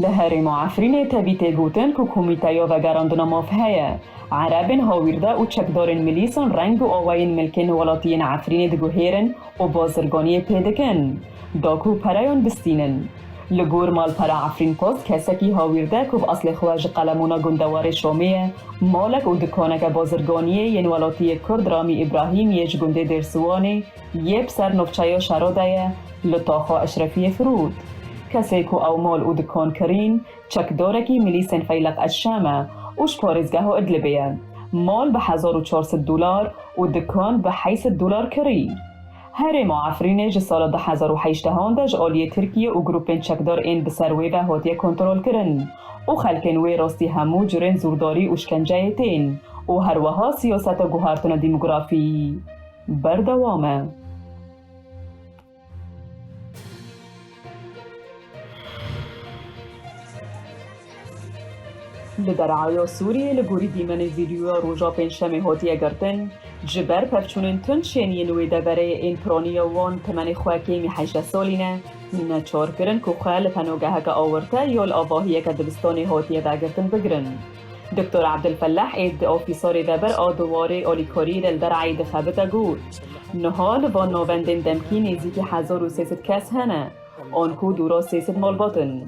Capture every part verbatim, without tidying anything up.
Li herêma Efrînê tevî tê gotin ku Komîteya Vegerandina Maf heye. Erebên hawîrde û çekdarên milîsan reng û awayên milkên welatiyên Efrînê diguhêrin û bazirganiyê pê dikin, da ku pereyan bistînin. Li gor malpera Efrîn Post, kesekî hawîrde ku bi eslê xwe ji Qelemûna gundewarê Şamê ye, malek û dikaneke bazirganiyê yên welatiyê Kurd Ramî Îbrahîm yê ji gundê Dêrsiwanê yê bi ser navçeya Şero de ye, li taxa Eşrefiyê firot. Kesê ku ew mal û dikan kirîn, çekdarekî milîsên Feyleq Eşşam e û ji parêzgeha Idlibê ye. Mal bi hezar û çar sed dolar û dikan bi heyt sed dolar kirî. Herêma Efrînê ji sala du hezar û heştehan de ji aliyê Tirkiye û grûpên çekdar ên bi ser wê ve hatiye kontrolkirin û xelkên wê rastî hemû curên zûrdarî û şkenceyê tên û herweha siyaseta guhertina demografî berdewam e. Li Deraya Sûriyê li gorî dîmenê vîdyoya roja Pêncşemê hatiye girtin, ji ber pevçûnên tund şêniyên wê deverê ên piraniya wan temenê xwe kêmî hejdeh salî ne, neçar kirin ku xwe li penogeheke awirte ya li avahiyeke dibistanê hatiye vegirtin bigirin. Doktor Ebdilfellah ê di ofîsa rêveber a di warê alîkariyê de li Derayê dixebite got, niha li van navendên demkî nêzîkî hezar û sê sed kes hene, anku dûra sê sed malbat in.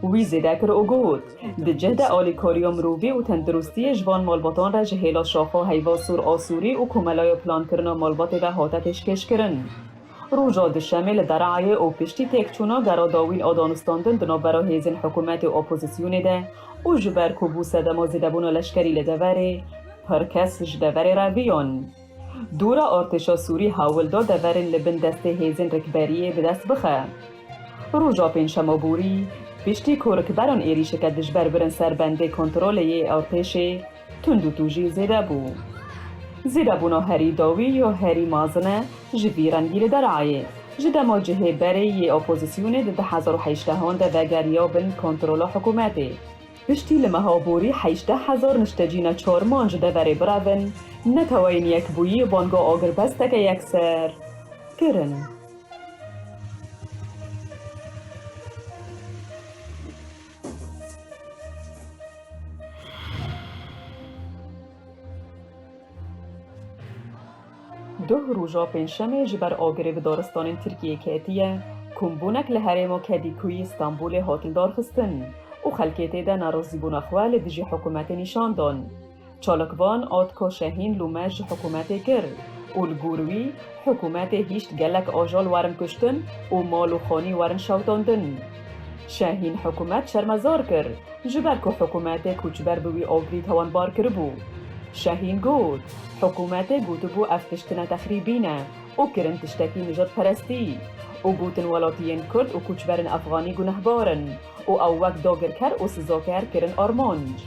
Wî zêde kir û got, di cih de alîkariya mirovî û tenduristiyê ji van malbatan re ji hêla şaxa Heyva Sor a Sûrî û Komelaya Plankirina Malbatê ve hate pêşkêşkirin. Roja Duşemê li Derayê û piştî têkçûna gera dawîn a danûstandin di navbera hêzên hikûmetê û opozisyonê de û ji ber ku bû sedema zêdebûna leşkerî li deverê, pir kes ji deverê reviyan. Dûra artêşa Sûrî hewl da deverên li bin destê hêzên rikberiyê bi dest bixe. Roja Pêncşema borî, piştî ku rikberan êrîşeke dijber birin ser bendê kontrolê yê artêşê, tundûtûjî zêde bû. Zêdebûna herî dawî ya herî mezin e ji vî rengî li Derayê, ji dema cihê berê yê opozisyonê di du hezar û heştehan de vegeriya bin kontrola hikûmetê. Piştî li meha borî heşteh hezar niştecî neçarman ji deverê birevin, neteweyên Yekbûyî banga agirbesteke yekser kirin. Duh roja Pêncşemê ji ber agirê bi daristanên Tirkiyê ketiye, kombûnek li herêma Kedîkuyî Stenbolê hat lidarxistin û xelkê tê de nerazîbûna xwe li dijî hikûmetê nîşan dan. Çalakvan Atko Şehîn lûme ji hikûmetê kir û li gor wî, hikûmetê hişt gelek ajal werin kuştin û mal û xanî werin şewitandin. Şehîn hikûmet şermezar kir, ji ber ku hikûmetê koçber bi wî agirî tawanbar kiribû. Şehîn got, hikûmetê gotibû ev tiştine texrîbî ne û kirin tiştekî nijadperestî û gotin welatiyên Kurd û koçberên Efxanî gunehbar in û ew wek dagirker û sizaker kirin armanc.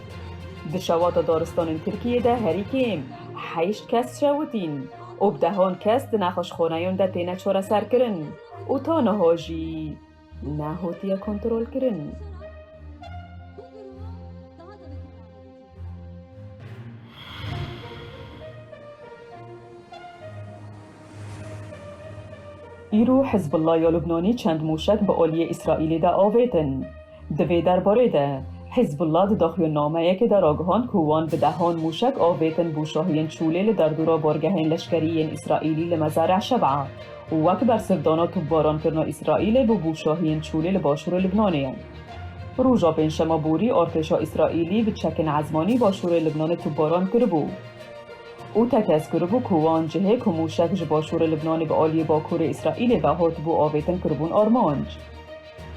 Di şewata daristanên Tirkiyê de herî kêm heşt kes şewitîn û bi dehan kes di nexweşxaneyan de têne çareserkirin û ta niha jî nehotiye kontrolkirin. Îro Hizbullah ya Lubnanî çend mûşek bi aliyê Îsraîlê de avêtin. Di vê derbarê de, Hizbullah di daxuyannameyekê de ragihand ku wan bi dehan mûşek avêtin bûşahiyên çolê li derdora bargehên leşkerî yên Îsraîlî li Mezara Şeb'a, wek bersivdana topbarankirina Îsraîlê bo bûşahiyên çolê li başûrê Libnanê ye. Roja Pêncşema borî artêşa Îsraîlî bi çekên ezmanî başûrê Libnanê topbaran kiribû û tekez kiribû ku wan cihê ku mûşek ji başûrê Libnanê bi aliyê bakurê Îsraîlê ve hatibû avêtin kiribûn armanc.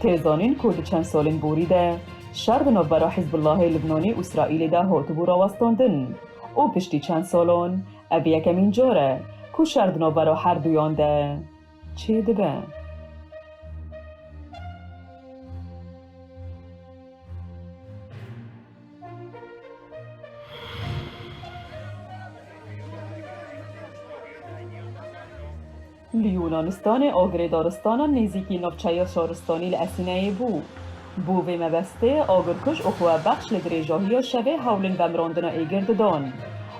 Tê zanîn ku di çend salên borî de şer di navbera Hizbullahê Libnanê û Îsraîlê de hatibû rawestandin û piştî çend salan ev yekemîn car e ku şer di navbera herduyan de çêdibe. Li Yunanistanê agirê daristanan nêzîkî navçeya şaristanî li Esîneyê bû. Bo vê mebestê agirkuj û xwebexş li dirêjahiya şevê hewlên vemirandina êgir didan.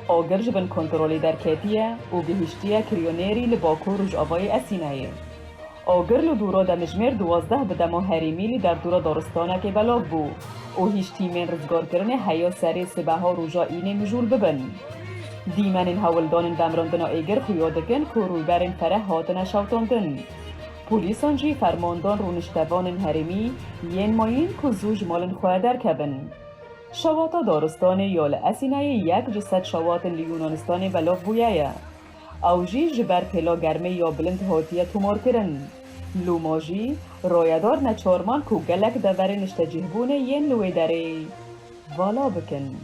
Agir ji bin kontrolê derketiye û gihiştiye Kiriyonêrî li bakur rojavayê Esîneyê. Agir li dûra demjimêr duwazdeh bi dema herêmî li derdora daristanekê belav bû û hîç tîmên rizgarkirinê heya serê sibeha roja Înê mijûl bibin. Dîmenên hewldanên demrandina êgir xuya dikin ku rûberên fereh hatine şewitandin. Polîsan jî fermandan rûniştevanên herêmî yên mayîn ku zû ji malên xwe derkevin. Şewata daristanê ya li Esînayê yek ji sed şewatên li Yunanistanê belav bûye ye. Ew jî ji ber pêla germê ya bilind hatiye tomarkirin. Loma jî rayedar neçar man ku gelek deverên niştecihbûnê yên li wê derê vala bikin.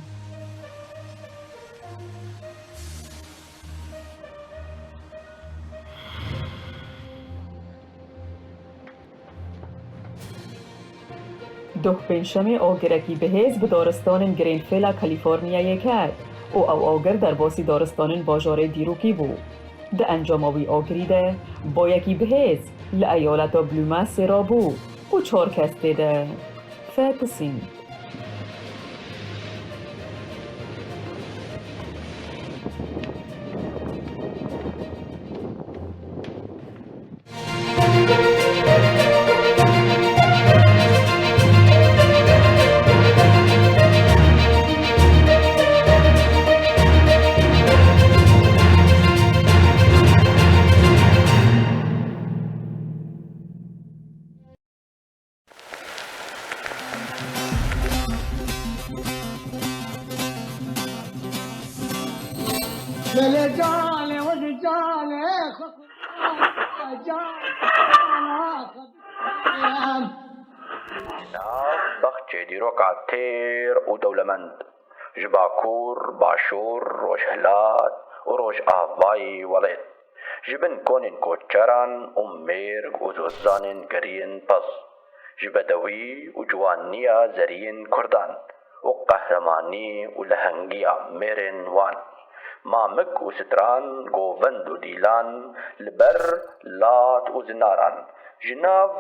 Doh pêncşemê agirekî bihêz bi daristanên Greenville a Kalîforniyayê ket û ew agir derbasî daristanên bajarê dîrokî bû. Di encama wî agirî de bayekî bihêz li eyaleta Blue Mesa rabû û çar kes tê de fetisîn. Nav baxçê dîroka têr û dewlemend, ji bakur, başûr, rojhilat û rojavayî welêt, ji bin konên koçeran û mêrg û zozanên geriyên piz, ji bedewî û ciwaniya zeriyên kurdan û qehremanî û lehengiya mêrên wan, mamik û stran, govend û dîlan, li ber lat û zinaran, ji nav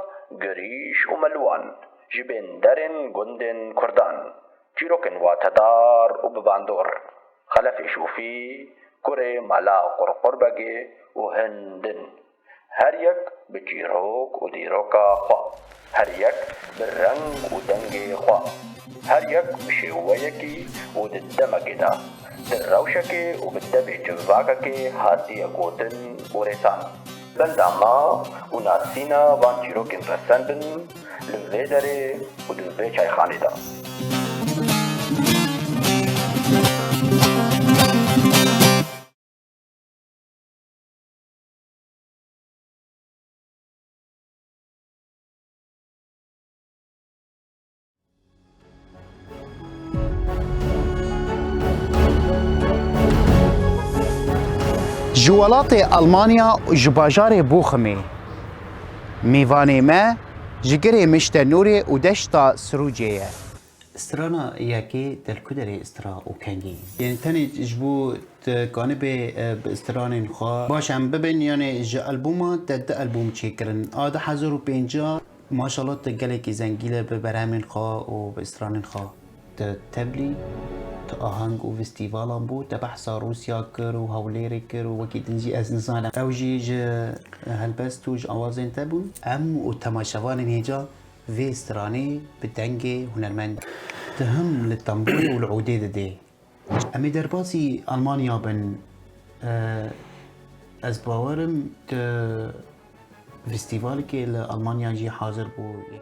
girîş û melwan, ji bên derên gundên kurdan, çîrokên watedar û bi bandor, Xelefê Şûfî, kurê Mala Qurqurbegê û hin din. Her yek bi çîrok û dîroka xwe, her yek bi reng û dengê xwe, her yek bi şêweyekî û di demekê de, di rewşekê û bi devê civakekê hatiye gotin û rêsan. Benda me û nasîna van çîrokên resen bin li vê derê û di vê çayxanê de. Ji welatê Almanya û ji bajarê Bochumê. Mêvanê me ji girê Mişte Nûrê û deşta Sirûcê ye. Strana yekê te li ku derê stira û kengî? Yanî tenê ji bo te kanibê, e, bi stranên xwe. Baş em bibin, yanî ji albûma te du albûm çêkirin. A du hezar û pêncî, maşallah, te gelekî zengî le bi berhemên xwe û bi stranên xwe. Te tevlî, te aheng û festîvalan bû, te behsa Rûsya kir û Hewlêrê kir û wekî din jî ez nizanim. Ew jî ji helbest û ji awazên te bûn. Em û temaşevanên hêja vê stranê bi dengê hunermend. Di him li tembûrê û li ûdê didê. Em ê derbasî Almanya bin. Eee, ez bawer im tu festîvalekê li Almanya jî hazir bûyî.